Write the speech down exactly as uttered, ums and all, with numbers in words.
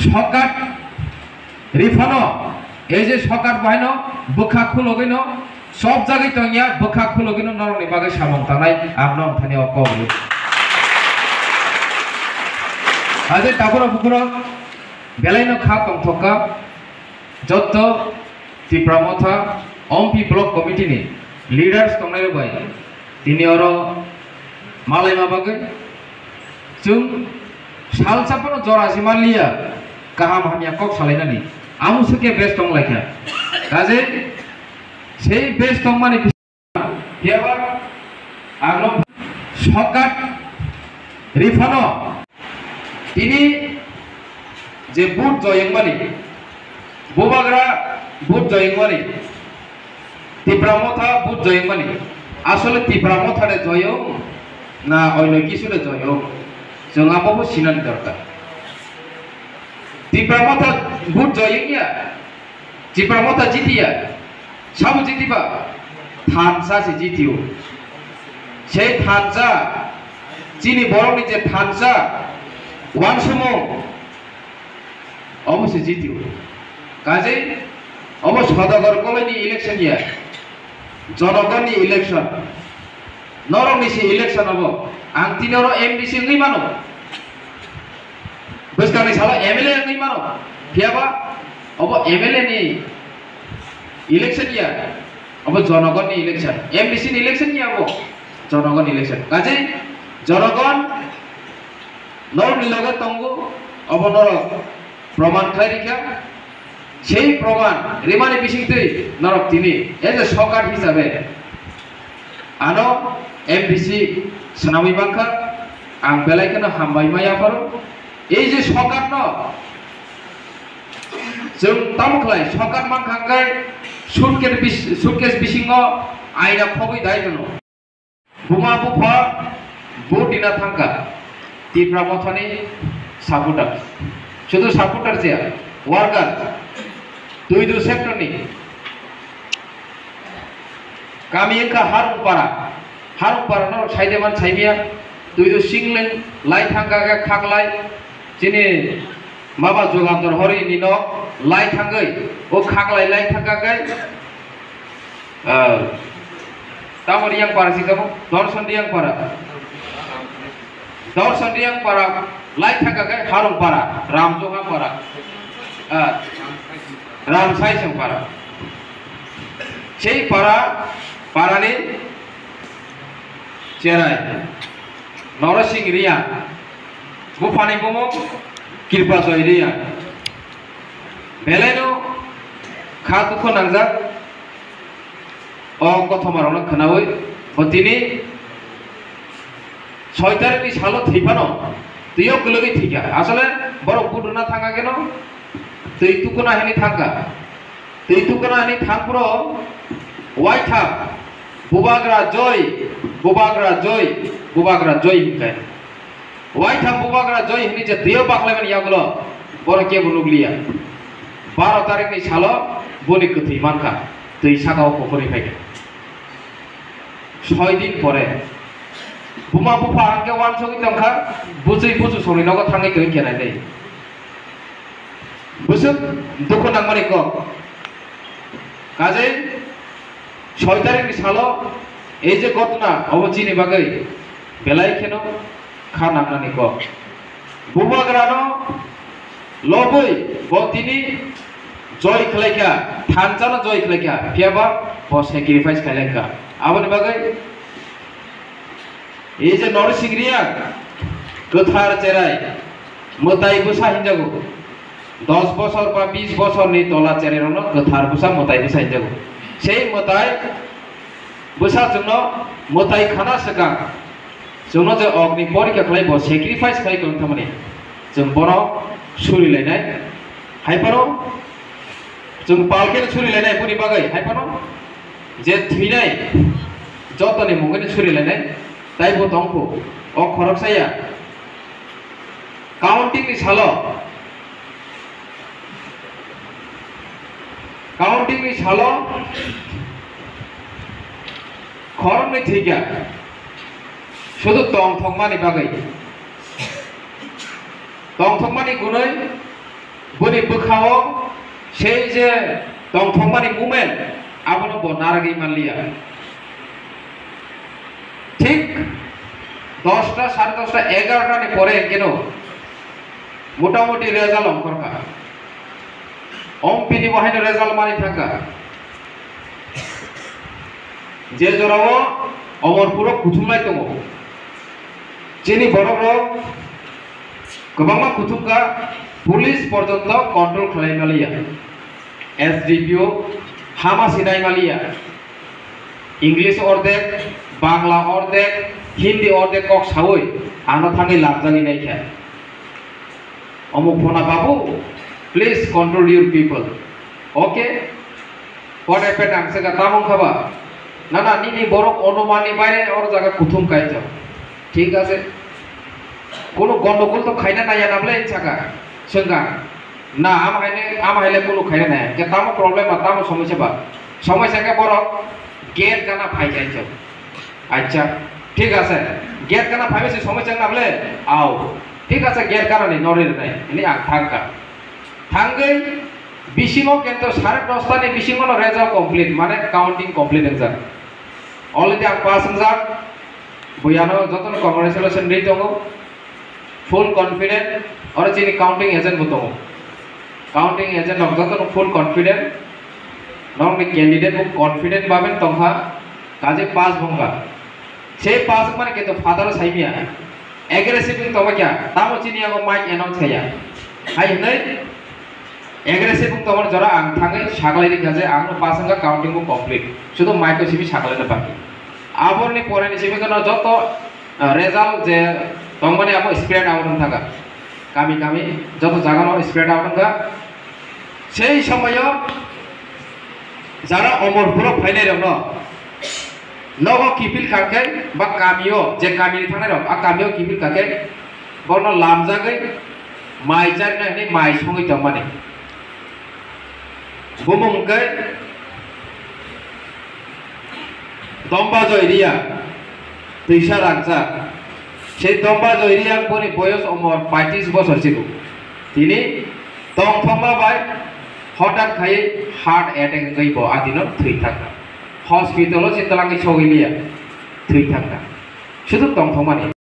Shortcut riphano, ei je shortcut bahaino bwkha khulogwino, sob jagwi tongya, bwkha khulogwino norokni bagwi samung tangnai ang norok thani o kok rw. Haje tabura bukurok belaino kha tongthokka, jotto Tipra Motha Ompi Block Committee ni leaders tongnai rok bai tini oro malaima bagwi chwng salsa phano jora se manliya, kaham hamya kok salainani amo se khe best tong laikha. Kaje sei best tongmani phiya ba ang no shortcut riphano tini je vote joyeng mani, bubagra vote joyeng mani, Tipra Motha vote joyeng mani, asole Tipra Motha de joyong na oino kisu de joyong, chwng abo bo sinani dorkar. Tipra Motha vote joyeng ya, Tipra Motha jitiya, sabo jitiba, thansa se jitio. Sei thansa, chini borokni je thansa, wansumung, obo se jitio. Kajei, obo Sodagar Koloi ni election ya, Jonogon ni election. Norok ni se election obo. Ang tini oro M D C wngwi mano. Bwskangni salo M L A wngwi mano, phiyaba obo M L A ni election ya, obo jonogon ni election, M D C ni election ya, obo jonogon ni election. Kaje jonogon norokni loge tongo, obo norok proman khlai rikha. Sei proman rimani bisingtwi norok tini as a shortcut hisabe ano M D C swnamwi mankha, ang belai kheno hambai maya pharo. Ei je shortcut no chwng tamo khlai, shortcut mankha hwnkhe suitcase bis-, suitcase bisingo aina khogwi dai tono. Buma bupha vote rina thangkha Tipra Mothani supporter. Sudu supporter se worker, Tuidu sector ni kami wngkha Harungpara. Harungpara norok saide man saimiya, Tuidu singleng lai thangkha khe khaklai chini mama Jogantor Hori ni nok lai thangwi o khaklai lai thangkha khe Ah, tamo Riyang para si kamo? Dorson Riyang para. Dorson Riyang para, lai thaka kai Harung para, Ramjoha para. Ah, Ramsai Seng para. Sei para, para ni cherai. Norosing Riyang. Buphani bumung Kirpa Joy Riyang. Belaino kha dukho nangjak. O kothoma rokno khwnawi bo tini soi tarikni salo thwi phano twiyo kwlwgwi thwikha. Asole borok buduna thangkha kheno twi tukuna hwnwi thangkha. Twi tukuna hwnwi thangphuru waitham Bubagra joi, Bubagra joi, Bubagra joi hwnkhe. Waitham Bubagra joi hwnwi je twiyo baklaimani yagulo borok kebo nukliya. Baro tarikni salo boni kwthwi mankha, twi sakao pokhorwi phaikha. Soi din pore buma bupha hwnkhe wansugwi tongkha, bujui buchu songni nogo thangwi tongwi khe nainai. Bwswk dukhu nangmani kok. Kajei soi tarikni salo ei je ghotona obo chini bagwi belai kheno kha nangnani kok. Bubagrano lobwi bo tini joi khlaikha, thansano joi khlaikha, phiyaba bo sacrifice khlailaikha. Aboni bagwi ei je Norsing Riyang kwthar cherai mwtai bwsa hinjago. Dos bosor ba bis bosorni tola cherairokno kwthar bwsa mwtai bwsa hinjago. Sei mwtai bwsa chwngno mwtai khana swkang chwngno je ogni porikha khlai bo sacrifice khlai tong thangmani chwng bono surilainai. Hai phano chwng pal khe surilainai boni bagwi hai phano je thwinai jotoni mungwi surilainai taibo tongkho o khoroksa ya. Counting ni salo, counting ni salo khoroknwi thwikha, sudu tongthokmani bagwi, tongthokmani gunwi Boni bwkhao sei je tongthokmani movement, abono bo naragwi manliya. Thik dosta, sare dosta, egarota ni pore hwnkeno motamuti result ongkhorkha. Om pini bo haino result mani thangkha. Je jorao Omorpuro kuthumlai tongo, chini borokrok kwbangma kuthumkha, police porjonto control khlai maliya, S D P O hama sinai maliya, English ordek, Bangla ordek, Hindi ordek kok sawi ano thangwi labjagwi naikha. Omo phona babu, please control your people. Okay? What happened? Ang saka tamung khaba. Na, na, nini borok onumani baire or jaga kuthum kaijak. Thik ase. Kono gondogol to khaina naya na bole saka. Sengka. Na, ama haile, ama haile kono khaina naya. Ke tamo problem ba, tamo somosya ba. Somosya ke borok gate gana phai kaijak. Acha, thik ase. Gate gana phaibai se somosya na bole? Ao. Thik ase, gate gana ni nori rinai. Ini ang thangka. Thangwi bisingo kento sare dosta ni bisingo no result complete, mane counting complete wngjak. Already ang pass wngjak. Buyano jotono congratulation ri tongo. Full confident, oro chini counting agent bo tongo. Counting agent rok jotono full confident. Nokni candidate bo confident baben tongkha, kaje pass bongkha. Sei pass mani kento father saimia. Aggressive wng tongma kya, tamo chini yago mic announce khaya. Hai hwnwi aggressive wng tongmani jora ang thangwi saklai rikha je ang no pass wngkha, counting bo complete. Sudo mic o simi saklai na baki. Aborni pore ni simi kono joto, ah, result je tongmani abo spread out wng thangkha. Kami kami joto jaga no spread out wngkha. Sei somoyo jara Omorpuro phainai rokno nogo kipil kha khe ba kamio je kamini thangnai rok a kamio kipil kha khe bono lamjagwi mai charina hinwi mai songwi tongmani. Bumung khe Domba Joy Reang, twisa rangchak. Sei Domba Joy Reang boni boyos omor paitris bosor sigo. Tini tongthokma bai hotat khai heart attack wngwi bo adino thwi thangkha. Hospital o se twlangwi sogwi liya, thwi thangkha. Sudu tongthokmani